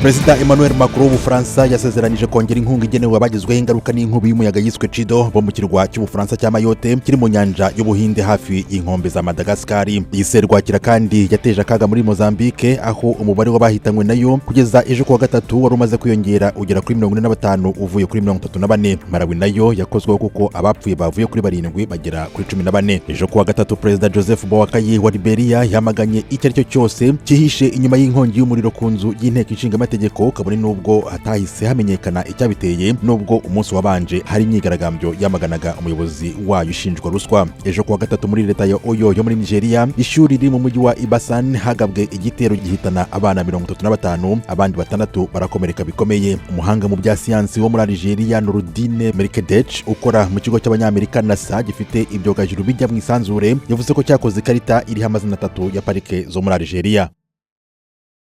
Perezida Emmanuel Macron w'Ubufaransa yasezeranije kongera inkunga igenewe abagizweho ingaruka n'inkubi y'umuyaga yiswe Chido bo mu kirwa cy'Ubufaransa cya Mayotte kiri mu nyanja y'Ubuhinde hafi y'inkombe za Madagascar. Iyi serwakira kandi yateje akaga muri Mozambique, aho umubare w'abahitanywe nayo kugeza ejo kuwa gatatu wari umaze kwiyongera ugera kuri 45 uvuye kuri 34. Malawi nayo yakozweho kuko abapfuye bavuye kuri 7 bagera kuri 14. Ejo kuwa gatatu, Perezida Joseph Boakai wa Liberia yamaganye icyo ari cyo cyose cyihishe inyuma y'inkongi y'umuriro ku nzu y'inteko ishinga amategeko, kabone n'ubwo hatahise hamenyekana icyabiteye, nubwo umunsi wabanje hari imyigaragambyo yamaganaga umuyobozi wayo ushinjwa ruswa. Ejo kuwa gatatu, muri leta ya Oyo yo muri Nigeria, ishuri riri mu mujyi wa Ibasan hagabwe igitero gihitana abana 35, abandi 6 barakomereka bikomeye. Umuhanga mu bya siyansi wo muri Algeria, Noureddine Merkedech, ukora mu kigo cy'Abanyamerika NASA gifite ibyogajuru bijya mu isanzure, yavuze ko cyakoze ikarita iriho amazina 3 ya parike zo muri Algeria.